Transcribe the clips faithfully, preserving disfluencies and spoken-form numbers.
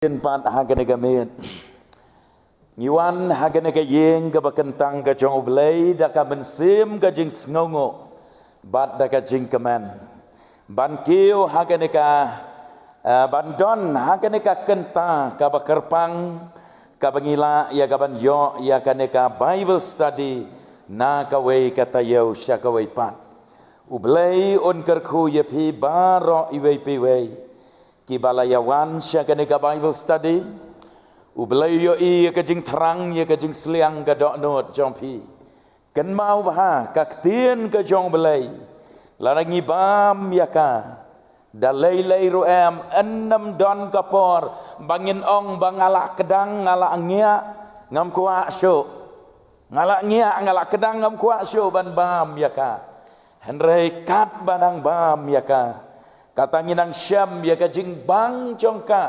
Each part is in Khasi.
Ktien pat ha kane ka miet. Ngi wan ha kane ka ïing kaba kyntang ka jong U Blei da ka mynsiem ka jingsngewnguh bad da ka jingkmen. Ban kiew ha kane ka, eh, ban don ha kane ka kynta kaba kyrpang, kaba ngi lah ïa kaban ïoh ïa kane ka Bible study na kawei ka taïew sha kawei pat. U Blei un kyrkhu ïa phi baroh iwei pa iwei kiba la ïa wan sha kane ka Bible study. U Blei u ïohi ïa ka jingthrang, ïa ka jingsliang, ka dohnud jong phi. Kynmaw bha ka ktien ka jong U Blei. Lada ngi bam ïa ka, da lei lei ruh em, ym don ka por ba ngin ong ba nga la kdang, nga la ngiah, ngam kwah shuh. Nga la ngiah, nga la kdang, ngam kwah shuh ban bam ïa ka. Hynrei katba nang bam ïa ka, kata ngi nang shem ïa ka jingbang jong ka,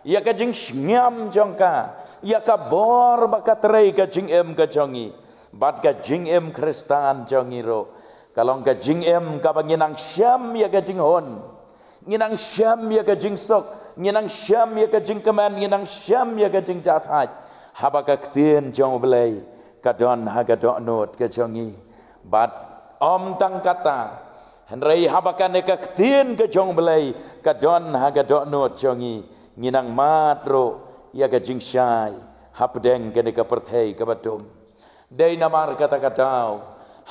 ïa ka jingsngiam jong ka, ïa ka bor ba ka trei ka jingim ka jong ngi bad ka jingim Khristan jong ngi ruh. Ka long ka jingim kaba ngi nang shem ïa ka jinghun, ngi nang shem ïa ka jingsuk, ngi nang shem ïa ka jingkmen, ngi nang shem ïa ka jingjahthait. Haba ka ktien jong U Blei ka don ha ka dohnud ka jong ngi. Bad ym tang kata, hynrei haba kane ka ktien ka jong U Blei ka don ha ka dohnud jong ngi, ngi nang mad ruh ïa ka jingshai hapdeng kane ka pyrthei kaba dum. Dei namar kata ka daw,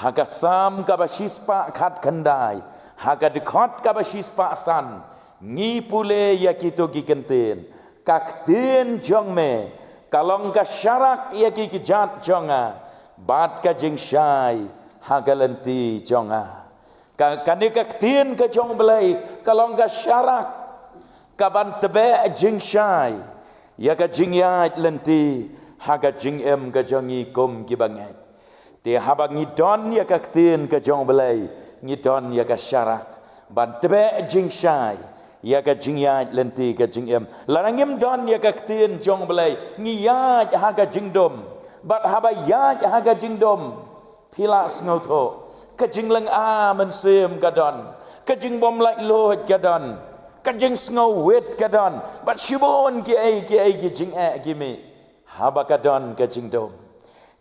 ha ka Salm kaba shispah khatkhyndai, ha ka dkhot kaba shispah san, ngi pule ïa kito ki ktien: Ka ktien jong me ka long ka sharak ïa ki kjat jong nga, bad ka jingshai ha ka lynti jong nga. Ka, kane ka ktien ka jong U Blei ka long ka sharak kaban tbeh jingshai ïa ka jingïaid lynti ha ka jingim ka jong ngi kum kiba ngeit. Te haba ngi don ïa ka ktien ka jong U Blei, ngi don ïa ka sharak ban tbeh jingshai ïa ka jingïaid lynti ka jingim. Lada ngim don ïa ka ktien jong U Blei, ngi ïaid ha ka jingdum. Bad haba ïaid ha ka jingdum, phi lah sngewthuh, ka jinglynga mynsiem ka don, ka jingbym laitluid ka don, ka jingsngewwit ka don, bad shibun kiei kiei ki jingeh ki mih haba ka don ka jingdum.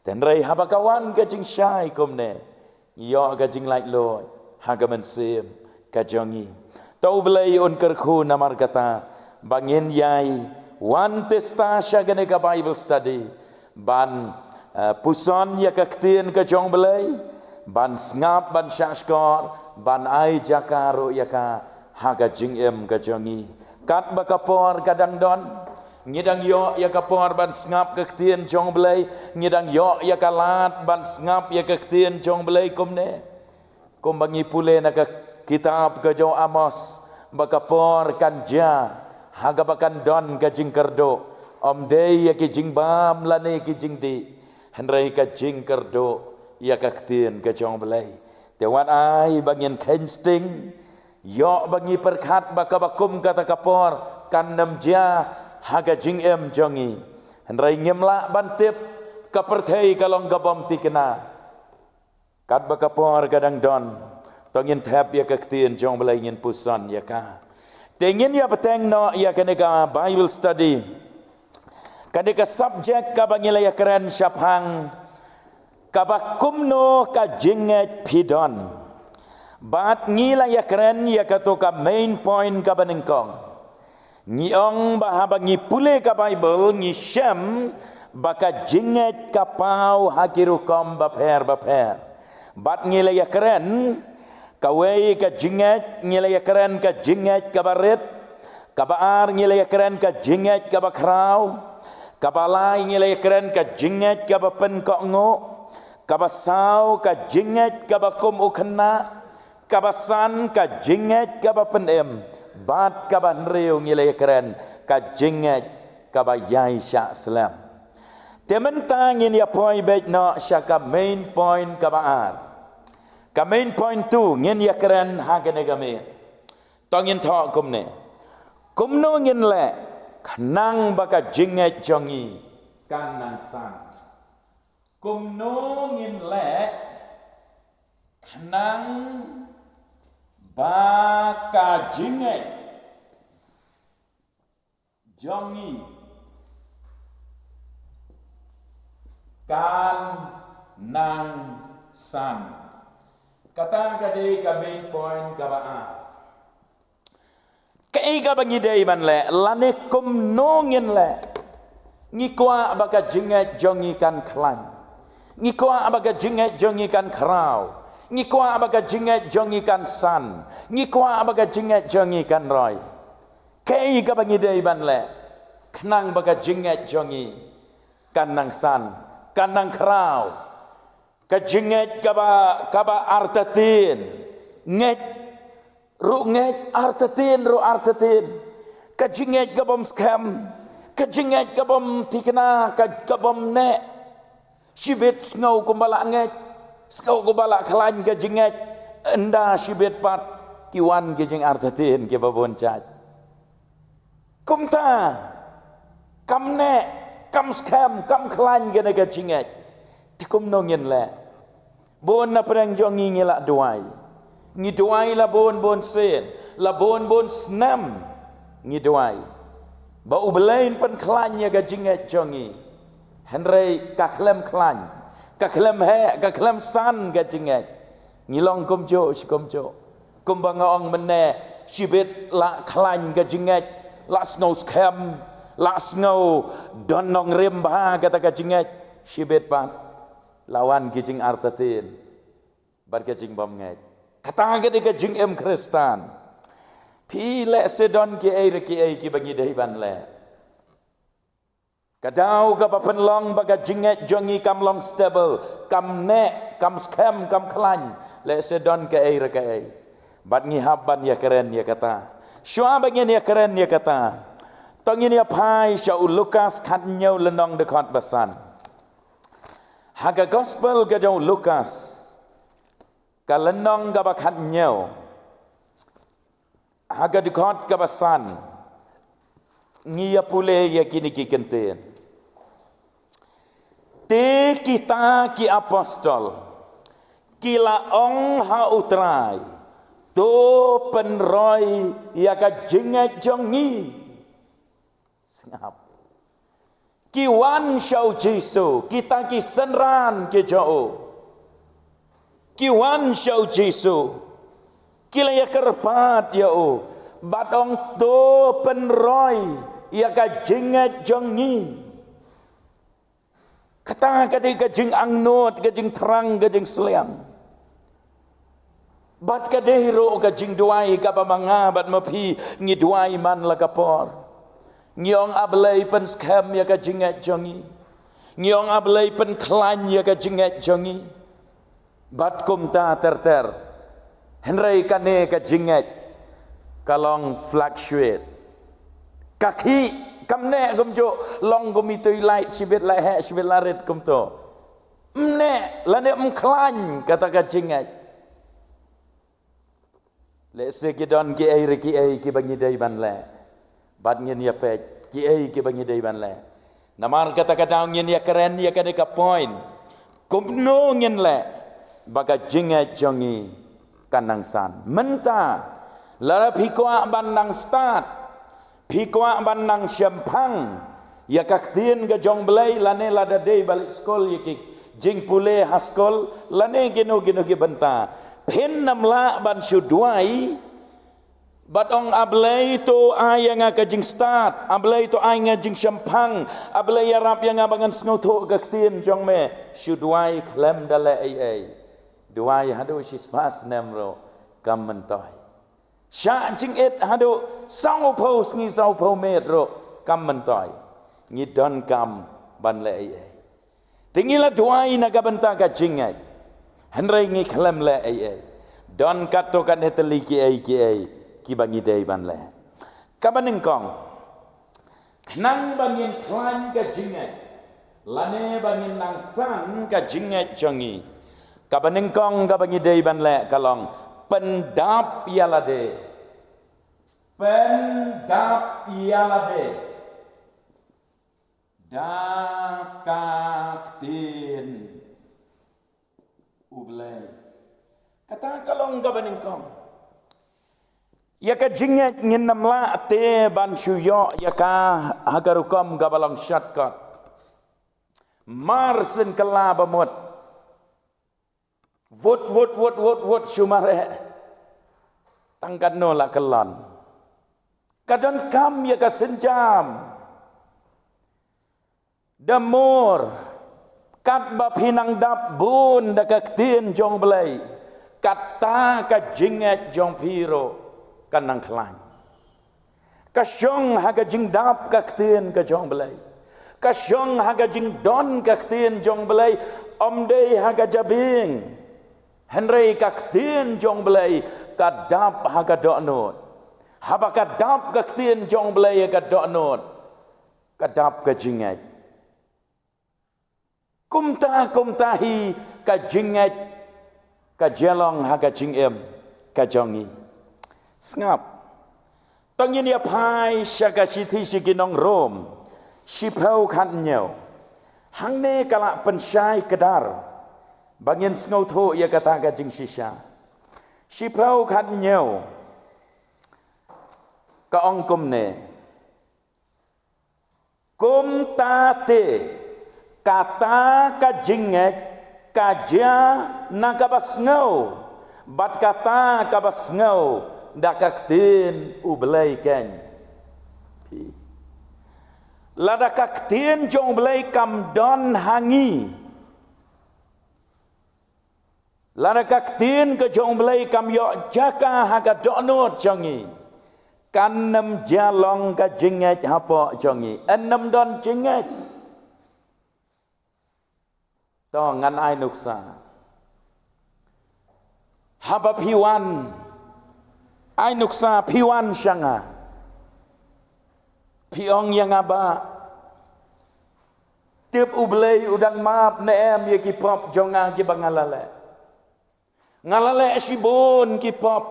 Hynrei haba ka wan ka jingshai kumne, ngi ïoh ka jinglaitluid ha ka mynsiem ka jong ngi. To U Blei un kyrkhu namar kata ba ngin ïai wan tista sha kane ka Bible study, ban, eh, puson ïa ka ktien ka jong U Blei, ban sngap, ban shahshkor, ban ai jaka ruh ïa ka ha ka jingim ka jong ngi. Katba ka por ka dang don, ngi dang ïoh ïa ka por ban sngap ka ktien jong U Blei, ngi dang ïoh ïa ka lad ban sngap ïa ka ktien jong U Blei kumne. Kumba ngi pule na ka kitab ka jong u Amos, ba ka por kan jia ha kaba kan don ka jingkyrduh, ym dei ïa ki jingbam lane ki jingdih, hynrei ka jingkyrduh ïa ka ktien ka jong U Blei. Te wat ai ba ngin kheiñ sting, ïoh ba ngi pyrkhat ba kaba kum kata ka por kan nym jia ha ka jingim jong ngi. Hynrei ngim lah ban tip, ka pyrthei ka long kabym thikna. Katba ka por ka dang don, to ngin thep ïa ka ktien jong U Blei, ngin puson ïa ka. Te ngin ïa bteng noh ïa kane ka Bible study, kane ka subject kaba ngi la ïa kren shaphang, kaba kumno ka jingngeit phi don. Bad ngi la ïa kren ïa kato ka main point kaba nyngkong. Ngi ong ba haba ngi pule ka Bible, ngi shem ba ka jingngeit ka paw ha ki rukom bapher bapher. Bad ngi la ïa kren, kawei ka jingngeit, ngi la ïa kren ka jingngeit kaba rit. Kaba ar ngi la ïa kren ka jingngeit kaba khraw. Kaba lai ngi la ïa kren ka jingngeit kaba pynkohnguh. Kaba saw ka jingngeit kaba kum u khynnah. Kaba san ka jingngeit kaba pynim. Bad kaba hynriew ngi la ïa kren ka jingngeit kaba ïai shah slem. Te mynta ngin ïa poi beit noh sha ka main point kaba ar. Ka main point two ngin ïa kren ha kane ka miet. To ngin thoh kumne. Kumno ngin leh khnang ba ka jingngeit jong ngi kan nang san? Kumno ngin leh khnang ba ka jingngeit jong ngi kan nang san. Kata ka dei ka main point kaba ar. Kaei kaba ngi dei ban leh, lane kumno ngin leh? Ngi kwah ba ka jingngeit jong ngi kan khlaiñ. Ngi kwah ba ka jingngeit jong ngi kan khraw. Ngi kwah ba ka jingngeit jong ngi kan san. Ngi kwah ba ka jingngeit jong ngi kan roi. Kaei kaba ngi dei ban leh, khnang ba ka jingngeit jong ngi kan nang san, kan nang khraw. Ka jingngeit kaba, kaba artatien. Ngeit ruh ngeit, artatien ruh artatien. Ka jingngeit kabym skhem, ka jingngeit kabym thikna, ka, kabym neh. Shibit sngew kumba la ngeit, sngew kumba la khlaiñ ka jingngeit. Ynda shibit pat ki wan ki jingartatien kiba bun jait. Kumta, kam neh, kam skhem, kam khlaiñ kane ka jingngeit. Te kumno ngin leh? Bun na pdeng jong ngi ngi la duwai. Ngi duwai la bun bun sien, la bun bun snem. Ngi duwai ba U Blei un pynkhlaiñ ïa ka jingngeit jong ngi. Hynrei ka khlem khlaiñ, ka khlem heh, ka khlem san ka jingngeit. Ngi long kumjuh shi kumjuh. Kumba nga ong mynne, shibit la khlaiñ ka jingngeit, la sngew skhem, la sngew don nongrim bha kata ka jingngeit. Shibit pat la wan ki jingartatien bad ka jingbymngeit. Kata ka dei ka jingim Khristan. Phi leh se don kiei re kiei kiba ngi dei ban leh. Ka daw kaba pynlong ba ka jingngeit jong ngi kam long stable, kam neh, kam skhem, kam khlaiñ, leh se don kaei re kaei. Bad ngi hap ban ïakren ïa kata. Shuwa ba ngin ïakren ïa kata, to ngin ïa phai sha u Lukas khathynñiew lynnong dkhot ba san. Ha ka gospel ka jong u Lukas, ka lynnong kaba khathynñiew, ha ka dkhot kaba san, ngi ïa pule ïa kine ki kyntien. Te kita ki apostol ki la ong ha U Trai, to pynroi ïa ka jingngeit jong ngi. Sngap. Ki wan sha U Jisu, kita ki synran ki jong u. Ki wan sha U Jisu. Ki la ïa kyrpad ïa u. Bad ong to pynroi ïa ka jingngeit jong ngi. Kata ka dei ka jingangnud, ka jingthrang, ka jingsliang. Bad ka dei ruh ka jingduwai kaba ma nga bad ma phi ngi duwai man la ka por. Ngi ong A Blei pynskhem ïa ka jingngeit jong ngi. Ngi ong A Blei pynkhlaiñ ïa ka jingngeit jong ngi. Bad kumta ter ter. Hynrei kane ka jingngeit ka long fluctuate. Ka khih, kam neh kumjuh, long kum i tui light, shibit la heh, shibit la rit kumto. Ym neh lane ym khlaiñ kata ka jingngeit. Lehse ki don kiei re kiei kiba ngi dei ban leh. Bad ngin ïa peit kiei kiba ngi dei ban leh. Namar kata ka daw ngin ïa kren ïa kane ka point. Kumno ngin leh ba ka jingngeit jong ngi kan nang san. Mynta, lada phi kwah ban nang stad, phi kwah ban nang shemphang ïa ka ktien ka jong Blei lane lada dei ba leit skul ïa ki jingpule ha skul lane kino kino ki bynta. Phin ym lah ban shu duwai bad ong A Blei to ai ïa nga ka jingstad, A Blei to ai nga jingshemphang, A Blei ïarap ïa nga ba ngan sngewthuh ka ktien jong me. Shu duwai khlem da leh ei ei. Duwai haduh shispah snem ruh kam myntoi. Shah jingit haduh sawphew sngi sawphew miet ruh kam myntoi. Ngi donkam ban leh ei ei. Te ngi la duwai na ka bynta ka jingngeit, hynrei ngi khlem leh ei ei. Don katto katne tylli kiei kiei kiba ngi dei ban leh. Kaba nyngkong, khnang ba ngin khlaiñ ka jingngeit lane ba ngin nang san ka jingngeit jong ngi, kaba nyngkong kaba ngi dei ban leh ka long pyndap ïa lade. Pyndap ïa lade da ka ktien U Blei. Kata ka long kaba nyngkong. Ïa ka jingngeit ngin ym lah te ban shu ïoh ïa ka ha ka rukom kaba long shortcut. Mar shen kylla ba mut. Wut, wut, wut, wut, wut, shu mareh. Tang katno la kyllon. Ka donkam ïa ka sienjam. The more katba phi nang dap bun da ka ktien jong U Blei, kata ka jingngeit jong phi ruh kan nang khlaiñ. Ka shong ha ka jingdap ka ktien ka jong U Blei. Ka shong ha ka jingdon ka ktien jong U Blei. Ym dei ha ka jabieng. Hynrei ka ktien jong U Blei ka dap ha ka dohnud. Haba ka dap ka ktien jong U Blei ha ka dohnud, ka dap ka jingngeit. Kumta, kumta hi ka jingngeit ka jia long ha ka jingim ka jong ngi. Sngap. To ngin ïa phai sha ka shithi sha ki nong Rom. Shiphew khathynñiew. Hangne ka la pynshai kdar ba ngin sngewthuh ïa kata ka jingshisha. Shiphew khathynñiew. Ka ong kumne. Kumta te, kata ka jingngeit ka jia na kaba sngew, bad kata kaba sngew da ka ktien U Blei keiñ. Lada ka ktien jong U Blei kam don ha ngi, lada ka ktien ka jong U Blei kam ïoh jaka ha ka dohnud jong ngi, kan ym jia long ka jingngeit hapoh jong ngi. Yn ym don jingngeit. To ngan ai nuksa. Haba phi wan, ai nuksa, phi wan sha nga. Phi ong ïa nga, Bah, tip U Blei u dang map ne em ïa ki pop jong nga kiba nga la leh? Nga la leh shibun ki pop.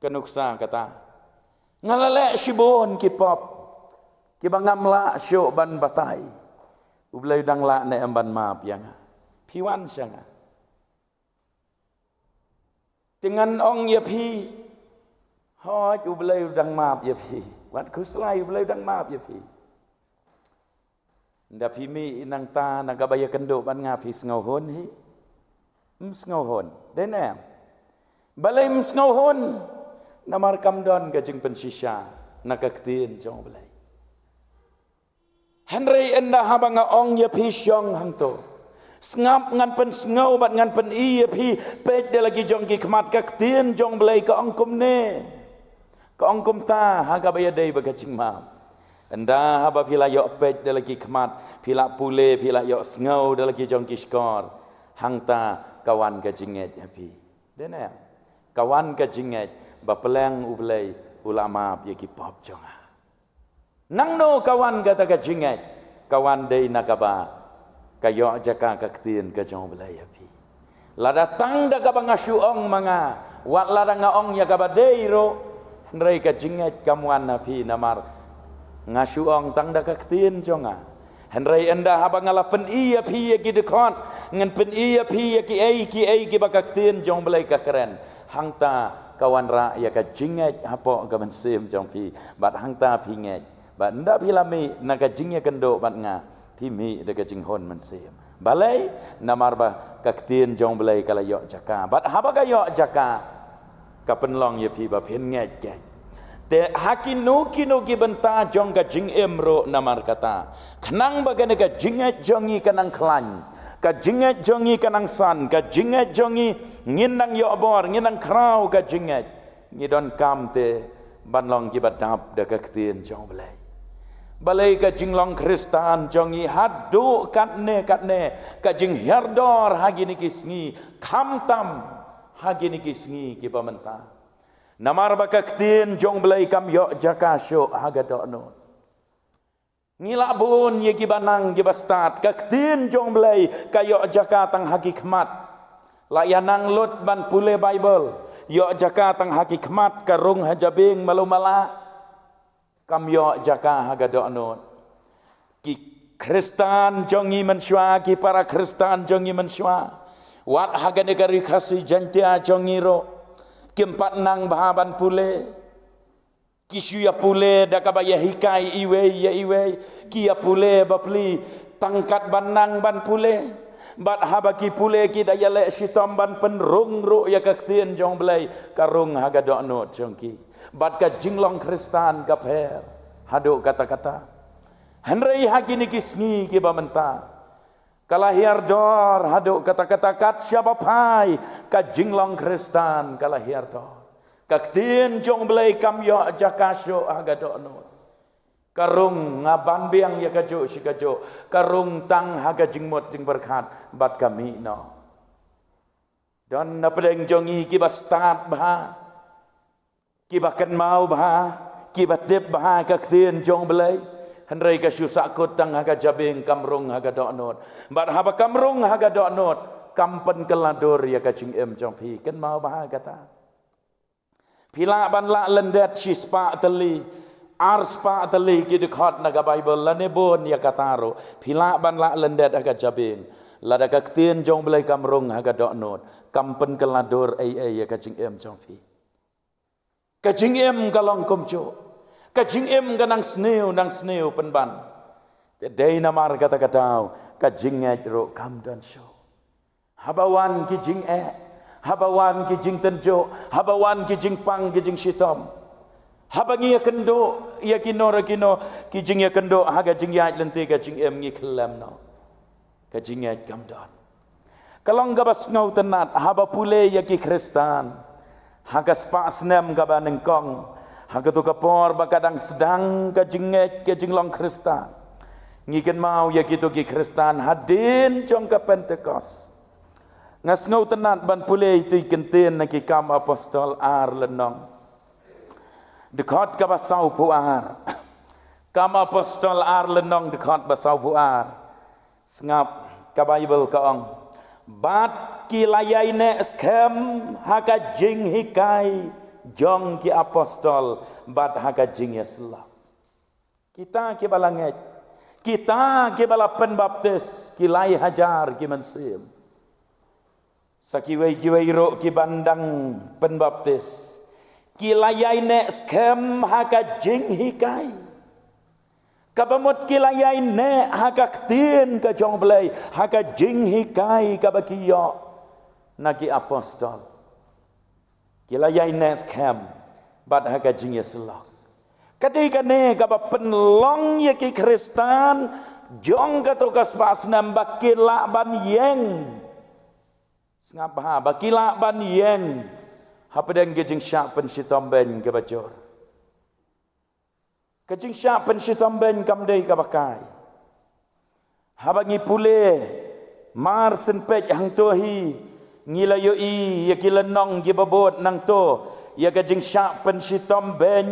Ka nuksa kata. Nga la leh shibun ki pop kiba ngam lah shuh ban batai. U Blei u dang lah ne em ban map ïa nga? Phi wan sha nga. Te ngan ong ïa phi, hooid, U Blei u dang map ïa phi. Wat khuslai, U Blei u dang map ïa phi. Ynda phi mih nangta na kaba ïakynduh bad nga, phi sngewhun hi? Ym sngewhun. Dei ne em? Balei ym sngewhun? Namar kam don ka jingpynshisha na ka ktien jong U Blei. Hynrei ynda haba nga ong ïa phi, shong hangto, sngap, ngan pynsngew bad ngan pyni ïa phi. Peit da la ki jong ki khmat, ka ktien jong U Blei ka ong kumne. Ka ong kumta ha kaba ïadei bad ka jingmap. Ynda haba phi la ïoh peit da la ki khmat, phi la pule, phi la ïoh sngew da la ki jong ki shkor, hangta ka wan ka jingngeit ha phi. Dei ne em? Ka wan ka jingngeit ba pleng U Blei u la map ïa ki pop jong nga. Nangno ka wan kata ka jingngeit? Ka wan dei na kaba ka ïoh jaka ka ktien ka jong U Blei ha phi. Lada tang da kaba nga shu ong ma nga, wat lada nga ong ïa kaba dei ruh, hynrei ka jingngeit kam wan ha phi namar nga shu ong tang da ka ktien jong nga. Hynrei ynda haba nga la pyni ïa phi ïa ki dkhot, ngan pyni ïa phi ïa kiei kiei kiba ka ktien jong U Blei ka kren, hangta ka wanrah ïa ka jingngeit hapoh ka mynsiem jong phi, bad hangta phi ngeit. Bad ynda phi la mih na ka jingïakynduh bad nga, phi mih da ka jinghun mynsiem. Balei? Namar ba ka ktien jong U Blei ka la ïoh jaka. Bad haba ka ïoh jaka, ka pynlong ïa phi ba phin ngeit keiñ. Te ha kino kino ki bynta jong ka jingim ruh namar kata, khnang ba kane ka jingngeit jong ngi ka nang khlaiñ, ka jingngeit jong ngi ka nang san, ka jingngeit jong ngi, ngin nang ïoh bor, ngin nang khraw ka jingngeit, ngi donkam te ban long kiba dap da ka ktien jong U Blei. Balei ka jinglong Khristan jong ngi haduh katne katne ka jinghiar dor ha kine ki sngi, khamtam ha kine ki sngi kiba mynta? Namar ba ka ktien jong U Blei kam ïoh jaka shuh ha ka dohnud. Ngi lah bun ïa kiba nang kiba stad, ka ktien jong U Blei ka ïoh jaka tang ha ki khmat. La ïa nang lut ban pule Baibl, ïoh jaka tang ha ki khmat, ka rung ha jabieng malu mala. Kam ïoh jaka ha ka dohnud. Ki Khristan jong ngi mynshuwa, ki para Khristan jong ngi mynshuwa, wat ha kane ka Ri Khasi Jaiñtia jong ngi ruh, Kim pat nang bha ban pule. Ki shu ïa pule da kaba ïa hikai iwei ïa iwei. Ki ïa pule bapli tang kat ban nang ban pule. Bad haba ki pule ki da ïaleh shitom ban pynrung ruh ïa ka ktien jong U Blei, ka rung ha ka dohnud jong ki. Bad ka jinglong Khristan ka pher haduh katta katta. Hynrei ha kine ki sngi kiba mynta, ka la hiar dor haduh katta katta, kat shaba phai ka jinglong Khristan ka la hiar dor. Ka ktien jong U Blei kam ïoh jaka shuh ha ka dohnud. Ka rung, nga ban biang ïa kajuh shi kajuh, ka rung tang ha ka jingmut jingpyrkhat bad ka mih noh. Don na pdeng jong ngi kiba stad bha, kiba kynmaw bha, kiba tip bha ka ktien jong U Blei. Hynrei ka shu sahkut tang ha ka jabieng, kam rung ha ka dohnud. Bad haba kam rung ha ka dohnud, kam pynkylla dur ïa ka jingim jong phi. Kynmaw bha kata. Phi lah ban lah lyndet shi spah tylli, ar spah tylli ki dkhot na ka Baibl, lane bun ïa kata ruh. Phi lah ban lah lyndet ha ka jabieng, lada ka ktien jong U Blei kam rung ha ka dohnud, kam pynkylla dur ei ei ïa ka jingim jong phi. Ka jingim ka long kumjuh. Ka jingim ka nang sniew, nang sniew pynban. Te dei namar kata ka daw, ka jingngeit ruh kam don shuh. Haba wan ki jingeh, haba wan ki jingtynjuh, haba wan ki jingpang ki jingshitom, haba ngi ïakynduh ïa kino re kino ki jingïakynduh, ha ka jingïaid lynti ka jingim ngi khlem noh. Ka jingngeit kam don. Ka long kaba sngewtynnat haba pule ïa ki Khristan ha ka spah snem kaba nyngkong, ha kato ka por ba ka dang sdang ka jingngeit ka jinglong Khristan. Ngi kynmaw ïa kito ki Khristan hadien jong ka Pentekost. Nga sngewtynnat ban pule ito i kyntien na ki Kam Apostol ar lynnong, dkhot kaba sawphew ar. Kam Apostol ar lynnong, dkhot ba sawphew ar. Sngap, ka Baibl ka ong, bad ki la ïaineh skhem ha ka jinghikai jong ki apostol bad ha ka jingïasyllok. Kita kiba la ngeit, kita kiba la pynbaptis, ki lai hajar ki mynsiem. Sa kiwei kiwei ruh kiban dang pynbaptis, ki la ïaineh skhem ha ka jinghikai. Kaba mut ki la ïaineh ha ka ktien ka jong U Blei, ha ka jinghikai kaba ki ïoh na ki apostol. Ki la ïaineh skhem bad ha ka jingïasyllok. Ka dei kane kaba pynlong ïa ki Khristan jong kato ka spah snem ba ki lah ban ïeng. Sngap bha, ba ki lah ban ïeng hapdeng ka jingshah pynshitom beiñ kaba jur. Ka jingshah pynshitom beiñ kam dei kaba kai. Haba ngi pule mar shen peit hangto hi, ngi la ïohi ïa ki lynnong kiba bud nangto ïa ka jingshah pynshitom beiñ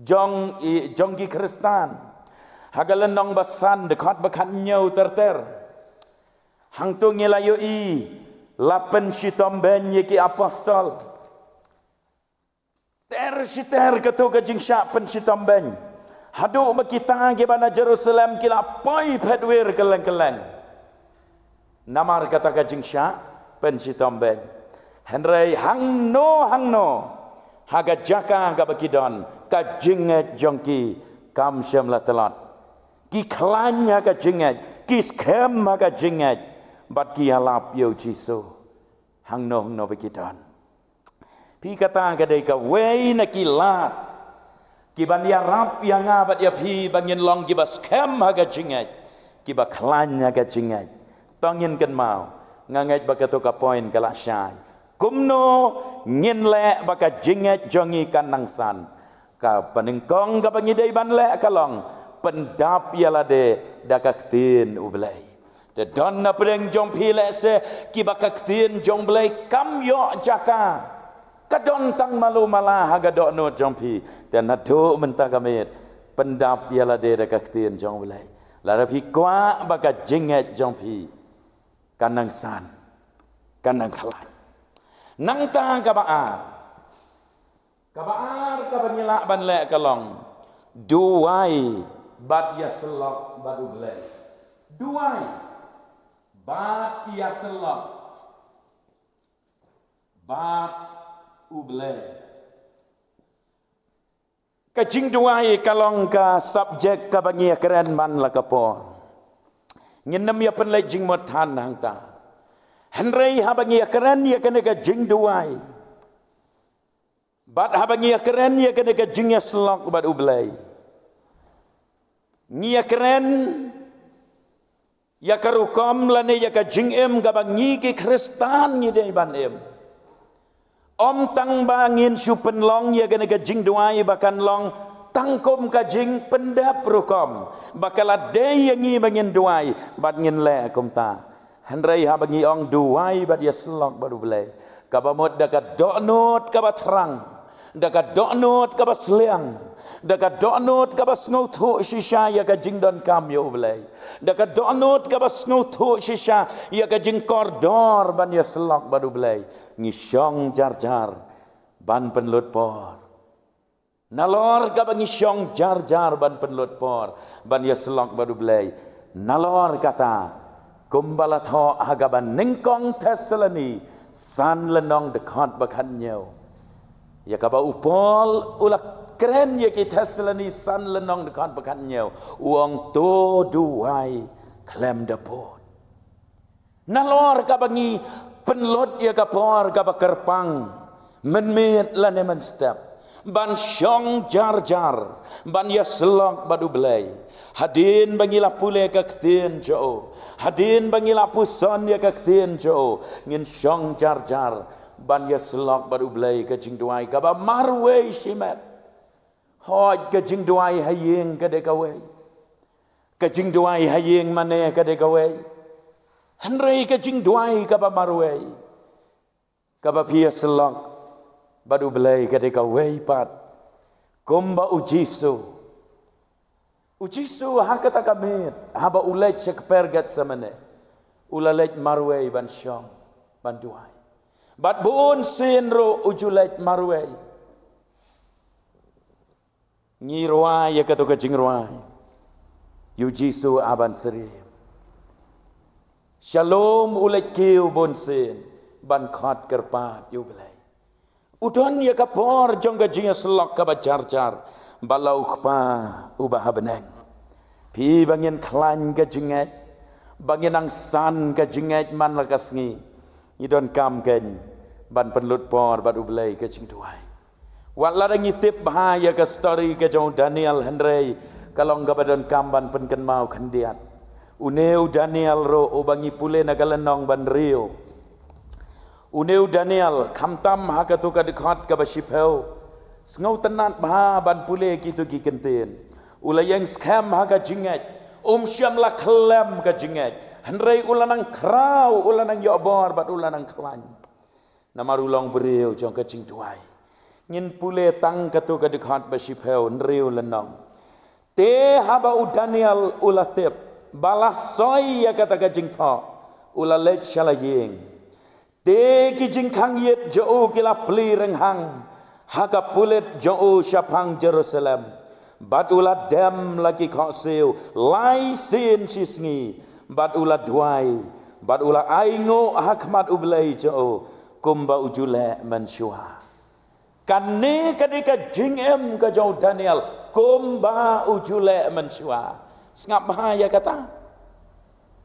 jong i, jong ki Khristan. Ha ka lynnong ba san, dkhot ba khathynñiew ter ter. Hangto ngi la ïohi la pynshitom beiñ ïa ki apostol. Ter shi ter kato ka jingshah pynshitom beiñ, haduh ba kita kiba na Jerusalem ki la poi phet wir kylleng kylleng namar kata ka jingshah pynshitom beiñ. Hynrei hangno hangno, ha ka jaka kaba ki don, ka jingngeit jong ki kam shym la tlot. Ki khlaiñ ha ka jingngeit, ki skhem ha ka jingngeit, bad ki ïalap ïa U Jisu hangno hangno ba ki don. Phi, kata ka dei kawei na ki lad kiban ïarap ïa nga bad ïa phi ba ngin long kiba skhem ha ka jingngeit, kiba khlaiñ ha ka jingngeit. To ngin kynmaw, nga ngeit ba kato ka point ka la shai. Kumno ngin leh ba ka jingngeit jong ngi kan nang san? Kaba nyngkong kaba ngi dei ban leh ka long pyndap ïa lade da ka ktien U Blei. Te don na pdeng jong phi lehse kiba ka ktien jong U Blei kam ïoh jaka. Ka don tang malu mala ha ka dohnud jong phi. Te naduh mynta ka miet, pyndap ïa lade da ka ktien jong U Blei. Lada phi kwah ba ka jingngeit jong phi kan nang san, kan nang khlaiñ. Nangta kaba ar. Kaba ar kaba ngi lah ban leh ka long duwai bad ïasyllok bad U Blei. Duwai bad ïasyllok bad U Blei. Ka jingduwai ka long ka subject kaba ngi ïakren man la ka por. Ngin nym ïa pynleit jingmut than hangta. Hynrei haba ngi ïakren ïa kane ka jingduwai, bad haba ngi ïakren ïa kane ka jingïasyllok bad U Blei, ngi ïakren ïa ka rukom lane ïa ka jingim kaba ngi ki Khristan ngi dei ban im. Ym tang ba ngin shu pynlong ïa kane ka jingduwai ba kan long tang kum ka jingpyndep rukom, ba ka la dei ïa ngi ba ngin duwai bad ngin leh kumta. Hynrei haba ngi ong duwai bad ïasyllok bad U Blei, kaba mut da ka dohnud kaba thrang, da ka dohnud kaba sliang, da ka dohnud kaba sngewthuh shisha ïa ka jingdonkam ïa U Blei, da ka dohnud kaba sngewthuh shisha ïa ka jingkordor ban ïasyllok bad U Blei, ngi shong jar jar ban pynlut por. Nalor kaba ngi shong jar jar ban pynlut por ban ïasyllok bad U Blei, nalor kata, kumba la thoh ha kaba nyngkong Thessaloni san lynnong dkhot ba khathynñiew, ïa kaba u Paul u la kren ïa ki Thessaloni san lynnong dkhot ba khathynñiew, u ong to duwai khlem da pud. Nalor kaba ngi pynlut ïa ka por kaba kyrpang, mynmiet lane mynstep, ban shong jar jar ban ïasyllok bad U Blei. Hadien ba ngi la pule ka ktien jong U, hadien ba ngi la puson ïa ka ktien jong U, ngin shong jar jar ban ïasyllok bad U Blei. Ka jingduwai kaba marwei shimet. Hooid, ka jingduwai ha ïing ka dei kawei, ka jingduwai ha ïing mane ka dei kawei, hynrei ka jingduwai kaba marwei, kaba phi ïasyllok bad U Blei, ka dei kawei pat. Kumba U Jisu, U Jisu ha kata ka miet, haba u leit sha kper Getsemane, u la leit marwei ban shong, ban duwai. Bad bun sien ruh u ju leit marwei. Ngi rwai ïa kato ka jingrwai ïa U Jisu ha ban syriem. Shalom, u leit kiew bun sien ban khot kyrpad ïa U Blei. U don ïa ka por jong ka jingïasyllok kaba jar jar bad la U Kpa uba ha bneng. Phi, ba ngin khlaiñ ka jingngeit, ba ngin nang san ka jingngeit man la ka sngi, ngi donkam kein ban pynlut por bad U Blei ka jingduwai. Wat lada ngi tip bha ïa ka story ka jong u Daniel, hynrei ka long kaba donkam ban pynkynmaw khyndiat. Une u Daniel ruh uba ngi pule na ka lynnong ba hynriew, une u Daniel, khamtam ha kato ka dkhot kaba shiphew, sngewtynnat bha ban pule kito ki kyntien. U la ïeng skhem ha ka jingngeit, um shym la khlem ka jingngeit, hynrei u la nang khraw, u la nang ïoh bor bad u la nang khlaiñ. Namar u long briew jong ka jingduwai. Ngin pule tang kato ka dkhot ba shiphew, hynriew lynnong. Te haba u Daniel u la tip ba la soi ïa kata ka jingthoh, u la leit sha la ïing. Te ki jingkhang ïit jong u ki la plie rynghang ha ka pulit jong u shaphang Jerusalem. Bad u la dem la ki khohsiew lai sien shi sngi, bad u la duwai, bad u la ainguh ha khmat U Blei jong u, kumba u ju leh mynshuwa. Kane ka dei ka jingim ka jong u Daniel, kumba u ju leh mynshuwa. Sngap bha ïa kata.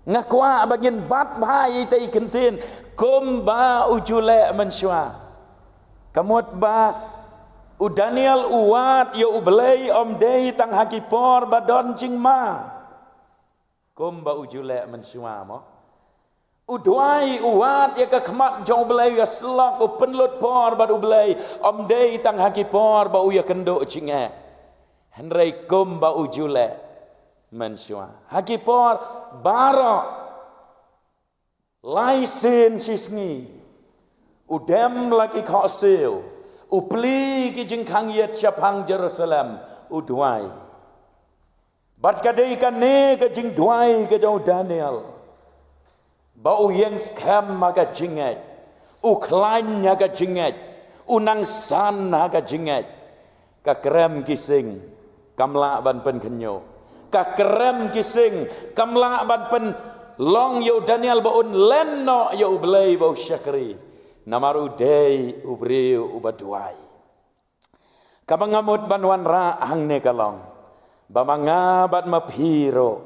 Nga kwah ba ngin bat bha ïa ita i kyntien, kumba u ju leh mynshuwa. Ka mut ba u Daniel u wad ïa U Blei ym dei tang ha ki por ba don jingma. Kumba u ju leh mynshuwa mo. U duwai, u wad ïa ka khmat jong U Blei, u ïasyllok, u pynlut por bad U Blei ym dei tang ha ki por ba u ïakynduh jingeh, hynrei kumba u ju leh mynshuwa. Ha ki por baroh, lai sien shi sngi, u dem la ki khohsiew, u plie ki jingkhang ïit shaphang Jerusalem, u duwai. Bad ka dei kane ka jingduwai ka jong u Daniel, ba u ïeng skhem ha ka jingngeit, u khlaiñ ha ka jingngeit, u nang san ha ka jingngeit. Ka krem ki sing kam lah ban pynkhynñiuh. Ka krem ki sing kam lah ban pynlong ïa u Daniel ba un len noh ïa U Blei ba u shakri. Namar u dei u briew uba duwai. Kaba nga mut ban wanrah hangne ka long ba ma nga bad ma phi ruh,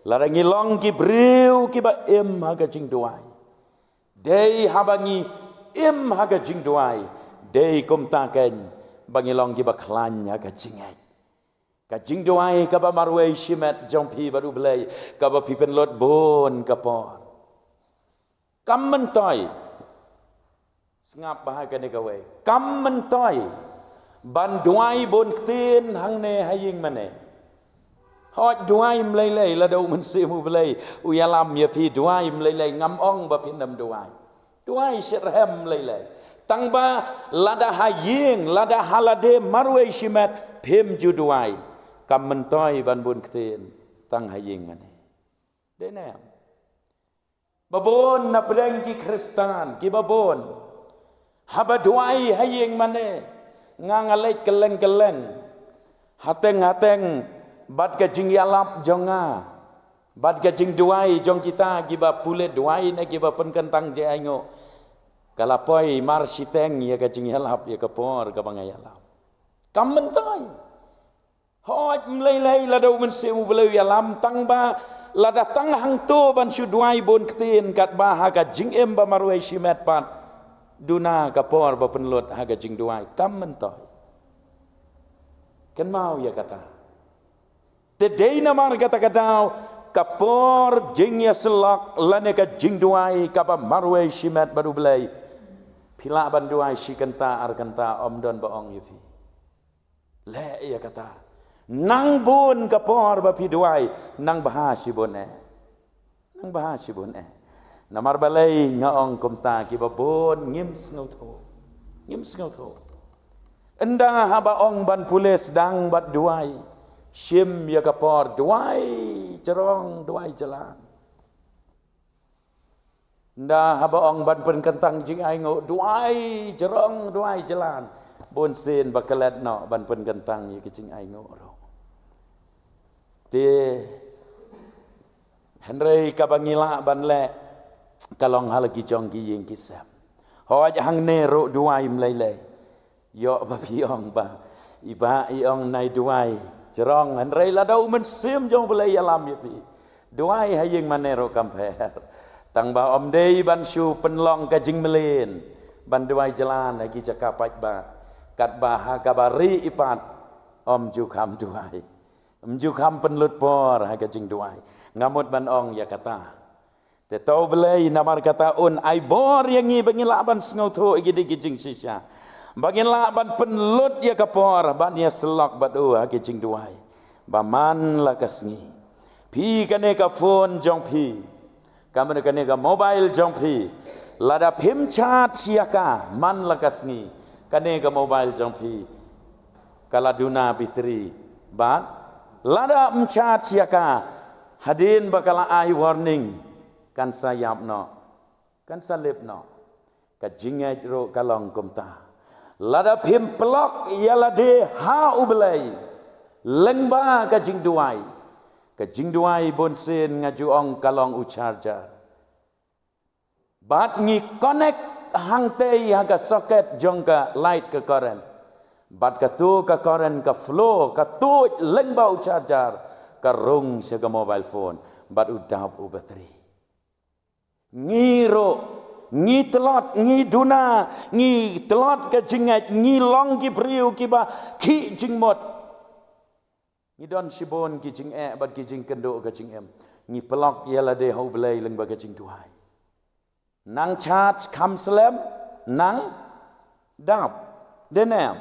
lada ngi long ki briew kiba im ha ka jingduwai, dei haba ngi im ha ka jingduwai, dei kumta keiñ ba ngi long kiba khlaiñ ha ka jingngeit. Ka jingduwai kaba marwei shimet jong phi bad U Blei, kaba phi pynlut bun ka por, kam myntoi. Sngap bha kane kawei. Kam myntoi ban duwai bun ktien hangne ha ïing mane. Hooid, duwai ym lei lei, lada u Mynsiem U Blei u ïalam ïa phi, duwai ym lei lei, ngam ong ba phin ym duwai. Duwai shitrhem ym lei lei. Tang ba lada ha ïing, lada ha lade marwei shimet phim ju duwai, kam myntoi ban bun ktien tang ha ïing mane. Dei ne em? Ba bun na pdeng ki Khristan kiba bun, haba duwai ha ïing mane, nga nga leit kylleng kylleng, hateng hateng, bad ka jingïalap jong nga, bad ka jingduwai jong kita kiba pule duwai ne kiba pynkyntang jingainguh, ka la poi mar shiteng ïa ka jingïalap, ïa ka por kaba nga ïalap. Kam myntoi. Hooid, ym lei lei lada u Mynsiem U Blei u ïalam, tang ba lada tang hangto ban shu duwai bun ktien, katba ha ka jingim ba marwei shimet pat, duna ka por ba pynlut ha ka jingduwai, kam myntoi. Kynmaw ïa kata. Te dei namar kata ka daw, ka por jingïasyllok lane ka jingduwai kaba marwei shimet bad U Blei, phi lah ban duwai shi kynta ar kynta, ym don ba ong ïa phi. Leh ïa kata. Nang bun ka por ba phi duwai, nang bha shibun eh. Nang bha shibun eh. Namar balei nga ong kumta? Kiba bun ngim sngewthuh. Ngim sngewthuh. Ynda haba ong ban pule sdang bad duwai, shim ïa ka por, duwai jrong, duwai jlan. Ynda haba ong ban pynkyntang jingainguh, duwai jrong, duwai jlan. Bun sien ba klet noh ban pynkyntang ïa ki jingainguh ruh. Te hynrei kaba ngi lah ban leh ka long ha la ki jong ki ïing ki sem. Hooid, hangne ruh duwai ym lei lei. Ïoh ba phi ong ba, i Bah i ong nai duwai jrong, hynrei lada u Mynsiem jong U Blei ïalam ïa phi, duwai ha ïing mane ruh kam pher. Tang ba ym dei ban shu pynlong ka jingmlien ban duwai jlan ha ki jaka paidbah, katba ha kaba rieh pat ym ju kham duwai. Ym ju kham pynlut por ha ka jingduwai. Nga mut ban ong ïa kata. Te to Blei namar kata un ai bor ïa ngi ba ngin lah ban sngewthuh ïa ki dei ki jingshisha, ba ngin lah ban pynlut ïa ka por ban ïasyllok bad u ha ki jingduwai. Ba man la ka sngi, phi kane ka phone jong phi, ka mane kane ka mobile jong phi, lada phim charge ïa ka man la ka sngi, kane ka mobile jong phi ka la duna battery. Bad lada ym charge ïa ka, hadien ba ka la ai warning, kan sa ïap noh, kan sa lip noh. Ka jingngeit ruh ka long kumta. Lada phim plug ïa lade ha U Blei lyngba ka jingduwai, ka jingduwai bun sien nga ju ong ka long u charger. Bad ngi connect hangtei ha ka socket jong ka light ka current. Bad kato ka current ka flow, ka tuid lyngba u charger, ka rung sha ka mobile phone, bad u dap u battery. Ngi ruh, ngi tlot, ngi duna, ngi tlot ka jingngeit, ngi long ki briew kiba khih jingmut. Ngi don shibun ki jingeh bad ki jingkynduh ka jingim. Ngi plug ïa lade ha U Blei lyngba ka jingduwai. Nang charge kham slem, nang dap. Dei ne em?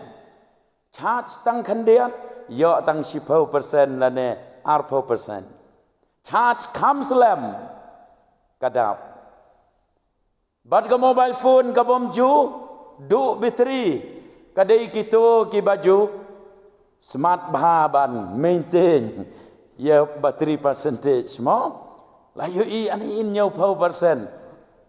Charge tang khyndiat, ïoh tang shiphew percent lane arphew percent. Charge kham slem, ka dap. Bad ka mobile phone ka bym ju duh battery, ka dei kito kiba ju smat bha ban maintain ïa battery percentage mo. La ïohi ani in hynñiewphew percent,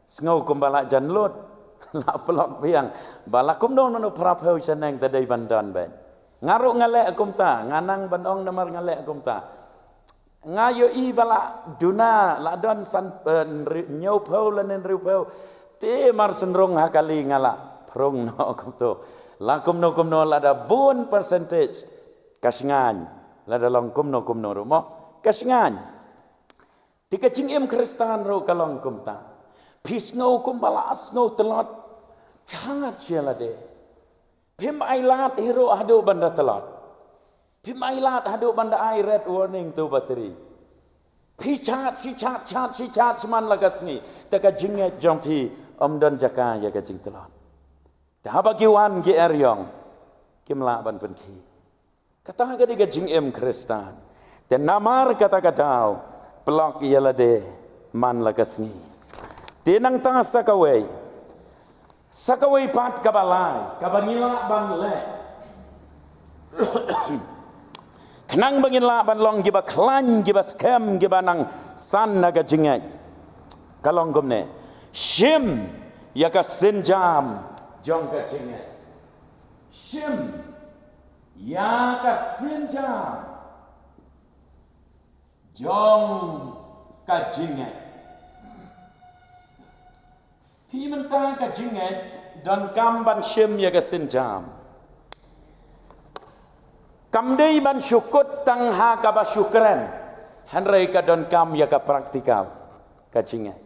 sngew kumba la jan lut. La plug biang, ba la kumno kumno phraphew shaneng te dei ban don bad. Nga ruh nga leh kumta, nga nang ban ong namar nga leh kumta. Nga ïohi ba la duna, la don san, eh, hynri-, hynñiewphew lane hynriewphew. Te mar synrung ha kali nga la phrung noh kumto. La kumno kumno lada bun percentage ka shngaiñ. Lada long kumno kumno ruh mo ka shngaiñ. Te ka jingim Khristan ruh ka long kumta. Phi sngew kumba la sngew tlot. Chad sha lade. Phim ai lad hi ruh haduh ban da tlot. Phim ai lad haduh ban da ai red warning to battery. Phi chad, phi chad, chad, phi chad sha man la ka sngi. Te ka jingngeit jong phi ym don jaka ïa ka jingtlot. Te haba ki wan ki er ïong, kim lah ban pynkhih. Kata ka dei ka jingim Khristan. Te namar kata ka daw, plok ïa lade man la ka sngi. Te nangta sa kawei. Sa kawei pat kaba lai, kaba ngi lah ban leh. Khnang ba ngin lah ban long kiba khlaiñ, kiba skhem, kiba nang san na ka jingngeit. Ka long kumne. Shim ïa ka sienjam jong ka jingngeit. Shim ïa ka sienjam jong ka jingngeit. Phi mynta ka jingngeit donkam ban shim ïa ka sienjam. Kam dei ban shu kut tang ha kaba shu kren. Hynrei ka donkam ïa ka practical ka jingngeit.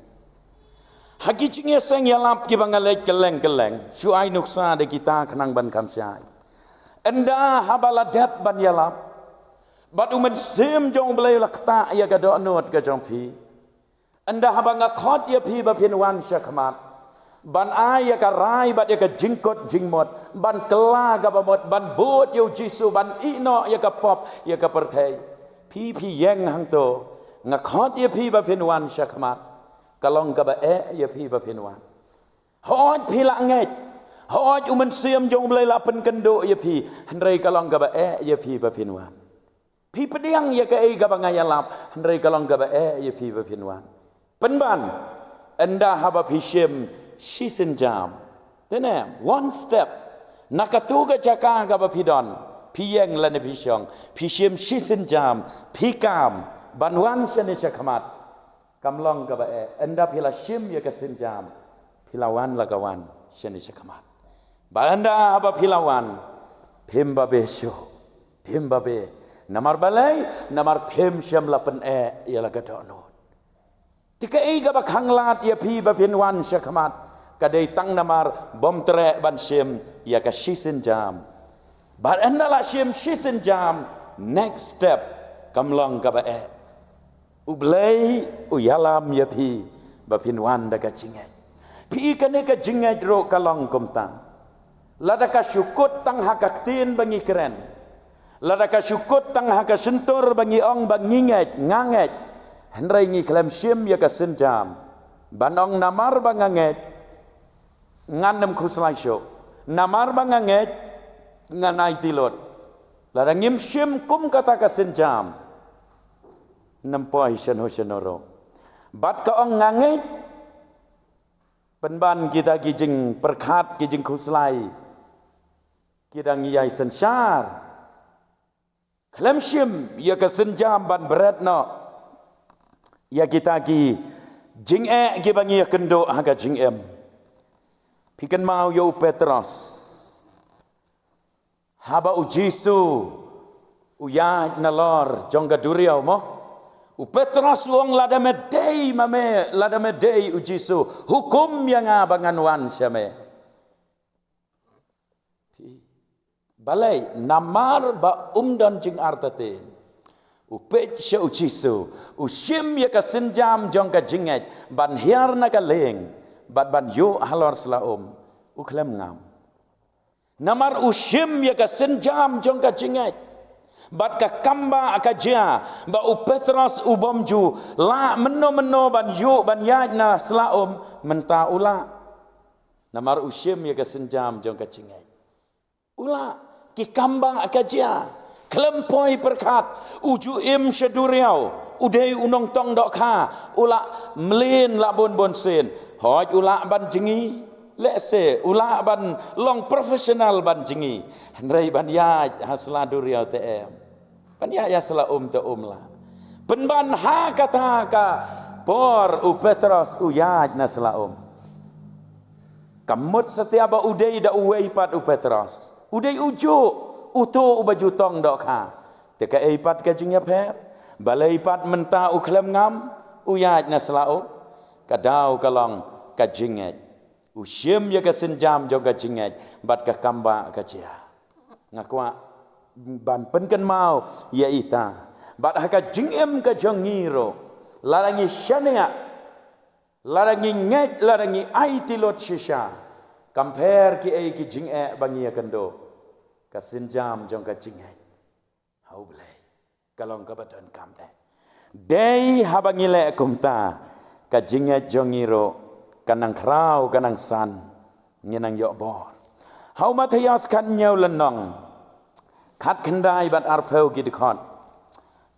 Ha ki jingïaseng ïalap kiba nga leit kylleng kylleng, shu ai nuksa da kita khnang ban kham shai. Ynda haba la dep ban ïalap, bad u Mynsiem jong U Blei la ktah ïa ka dohnud ka jong phi. Ynda haba nga khot ïa phi ba phin wan sha khmat, ban ai ïa ka rai bad ïa ka jingkut jingmut, ban kylla kaba mut, ban bud ïa U Jisu, ban ïeh noh ïa ka pop ïa ka pyrthei. Phi phi ïeng hangto, nga khot ïa phi ba phin wan sha khmat. Ka long kaba eh ïa phi ba phin wan. Hooid phi la ngeit. Hooid u Mynsiem jong U Blei la pynkynduh ïa phi. Hynrei ka long kaba eh ïa phi ba phin wan. Phi pdiang ïa kaei kaba nga ïalap. Hynrei ka long kaba eh ïa phi ba phin wan. Pynban, ynda haba phi shim shi sienjam. Te ne, one step. Na katu ka jaka kaba phi don. Phi ïeng lane phi shong. Phi shim shi sienjam. Phi kam. Ban wan shane sha khmat. Kam long kaba eh, ynda phi la shim ïa ka sienjam, phi la wan la ka wan, shane sha khmat. Bad ynda haba phi la wan, phim babe shuh, phim babe. Namar balei, namar phim shym la pyneh ïa la ka dohnud. Te kaei kaba khanglad ïa phi ba phin wan sha khmat, ka dei tang namar bym treh ban shim ïa ka shi sienjam. Bad ynda la shim shi sienjam, next step, kam long kaba eh. U Blei u ïalam ïa phi ba phin wan da ka jingngeit. Phi kane ka jingngeit ruh ka long kumta. Lada ka shu kut tang ha ka ktien ba ngi kren. Lada ka shu kut tang ha ka shyntur ba ngi ong ba ngi ngeit, nga ngeit. Hynrei ngi khlem shim ïa ka sienjam. Ban ong namar ba nga ngeit, ngan ym khuslai shuh. Namar ba nga ngeit, ngan aiti lut. Lada ngim shim kum kata ka sienjam, ym poi shano shano ruh. Bad ka ong nga ngeit, pynban kita ki jingpyrkhat, ki jingkhuslai, ki dang ïai synshar. Khlem shim ïa ka sienjam ban bret noh ïa kita ki jingeh kiba ngi ïakynduh ha ka jingim. Phi kynmaw ïa u Petros. Haba u Jisu u ïaid nalor jong ka duriaw mo, u Petros u ong, lada me dei ma me, lada me dei u Jisu, hukum ïa nga ba ngan wan sha me. Balei, namar ba um don jingartatien. U peit sha u Jisu, u shim ïa ka sienjam jong ka jingngeit, ban hiar na ka lieng, bad ban ïuh halor sla um, u khlem ngam. Namar u shim ïa ka sienjam jong ka jingngeit. Bad ka kambah ka jia, ba u Petros u bym ju lah mynno mynno ban ïuh ban ïaid na sla um, mynta u lah. Namar u shim ïa ka sienjam jong ka jingngeit. U lah, ki kambah ka jia. Khlem poi pyrkhat, u ju im sha duriaw, u dei u nongtong dohkha, u lah mlien lah bun bun sien. Hooid u lah ban jngi, lehse, u lah ban long professional ban jngi. Hynrei ban ïaid ha sla duriaw te em. Ban ïaid ha sla um te um lah. Pynban ha kata ka por u Petros u ïaid na sla um. Ka mut satia ba u dei da uwei pat u Petros. U dei u juh, uto uba ju tong dohkha. Te kaei pat ka jingïapher? Balei pat mynta u khlem ngam, u ïaid na sla um? Ka daw ka long ka jingngeit. U shim ïa ka sienjam jong ka jingngeit, bad ka kam ba ka jia. Nga kwah ban pynkynmaw ïa ita. Bad ha ka jingim ka jong ngi ruh, lada ngi shaniah, lada ngi ngeit, lada ngi aiti lut shisha, kam pher kiei ki jingeh ba ngi ïakynduh, ka sienjam jong ka jingngeit ha U Blei ka long kaba donkam eh. Dei haba ngi leh kumta, ka jingngeit jong ngi ruh kan nang khraw, kan nang san, ngin nang ïoh bor. Ha u Mathaios khathynñiew lynnong, khatkhyndai bad arphew ki dkhot.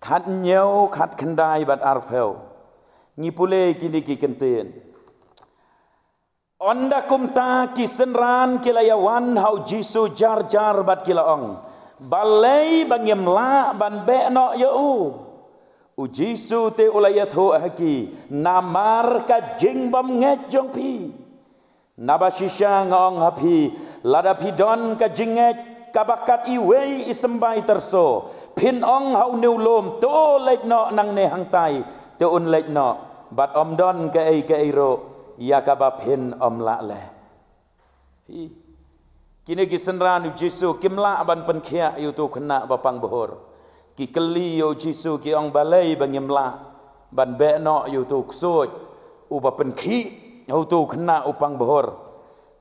Khathynñiew, khatkhyndai bad arphew. Ngi pule kine ki kyntien. Ynda kumta ki synran ki la ïawan ha U Jisu jar jar bad ki la ong, "Balei ba ngim lah ban beh noh ïa u?" U Jisu te u la ïathuh ha ki, "Namar ka jingbymngeit jong phi. Naba shisha nga ong ha phi, lada phi don ka jingngeit kaba kat iwei i symbai tyrso, phin ong ha une u lum, 'To leit noh nangne hangtai,' te un leit noh, bad ym don kaei kaei ruh ïa kaba phin ym lah leh." Hi. Kine ki synran U Jisu kim lah ban pynkhiah ïa uto u khynnah ba pang bhur. Ki kylli ïa U Jisu, ki ong, "Balei ba ngim lah ban beh noh ïa uto u ksuid uba pynkhih ïa uto u khynnah u pang bhur?"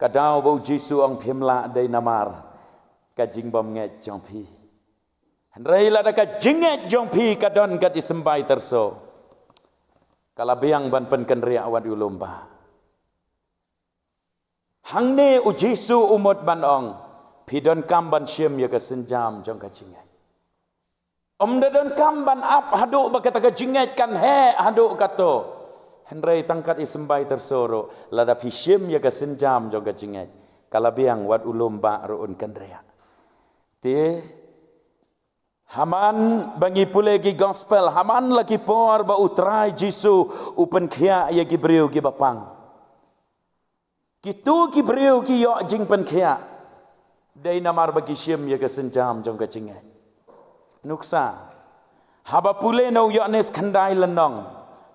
Ka daw ba U Jisu ong, "Phim lah dei namar ka jingbymngeit jong phi. Hynrei lada ka jingngeit jong phi ka don kat i symbai tyrso, ka la biang ban pynkynriah wat u lum bah." Hangne U Jisu u mut ban ong, phi donkam ban shim ïa ka sienjam jong ka jingngeit. Ym da donkam ban ap haduh ba kata ka jingngeit kan heh haduh katto. Hynrei tang kat i symbai tyrso ruh, lada phi shim ïa ka sienjam jong ka jingngeit, ka la biang wat u lum bah ruh un kynriah. Te ha man ba ngi pule ki gospel, ha man la ki por ba U Trai Jisu u pynkhiah ïa ki briew kiba pang, kito ki briew ki ïoh jingpynkhiah dei namar ba ki shim ïa ka sienjam jong ka jingngeit. Nuksa, haba pule na u Ïoannis khyndai lynnong,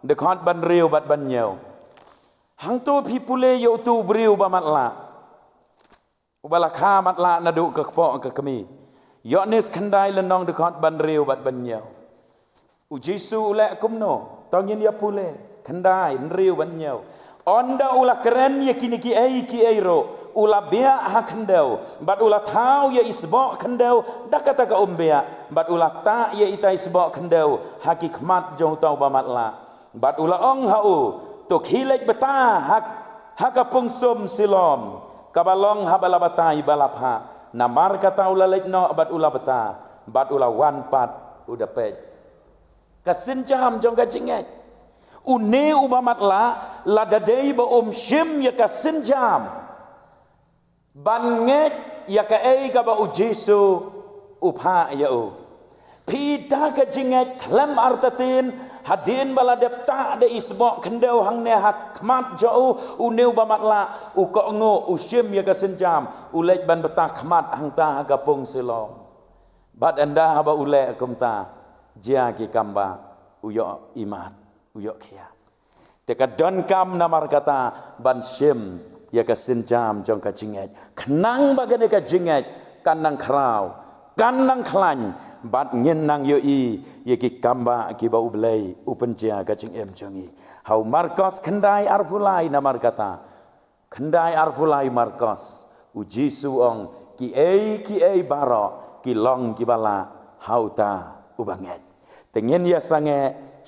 dkhot ban hynriew bad ban hynñiew. Hangto phi pule ïa uto u briew ba matlah, uba la kha matlah naduh ka kpoh ka kmie. Ïoannis khyndai lynnong, dkhot ban hynriew bad ban hynñiew. U Jisu u leh kumno? To ngin ïa pule. Khyndai, hynriew bad hynñiew. Ynda u la kren ïa kine kiei kiei ruh, u la biah ha khyndew, bad u la thaw ïa i sboh khyndew da kata ka umbiah, bad u la tah ïa ita i sboh khyndew ha ki khmat jong uta uba matlah. Bad u la ong ha u, to khie leit bata ha, ha ka pung sum Siloam, kaba long ha ba la batai ba la phah. Namar kata u la leit noh bad u la bata, bad u la wan pat u da peit. Ka sienjam jong ka jingngeit. Une uba matlah, lada dei ba um shim ïa ka sienjam ban ngeit ïa kaei kaba U Jisu u phah ïa u. Phi da ka jingngeit khlem artatien, hadien ba la dep tah da i sboh khyndew hangne ha khmat jong u, une uba matlah, u kohnguh, u shim ïa ka sienjam, u leit ban bata khmat hangta ha ka pung Siloam. Bad ynda haba u leh kumta, jia ki kam ba u ïoh imat, u ïoh khiah. Te ka donkam namar kata ban shim ïa ka sienjam jong ka jingngeit, khnang ba kane ka jingngeit kan nang khraw, kan nang khlaiñ, bad ngin nang ïohi ïa ki kam ba kiba U Blei u pynjia ka jingim jong ngi. Ha u Markos khyndai arphew lai namar kata, khyndai arphew lai Markos, U Jisu u ong, kiei kiei baroh ki long kiba lah ha uta uba ngeit. Te ngin ïa sangeh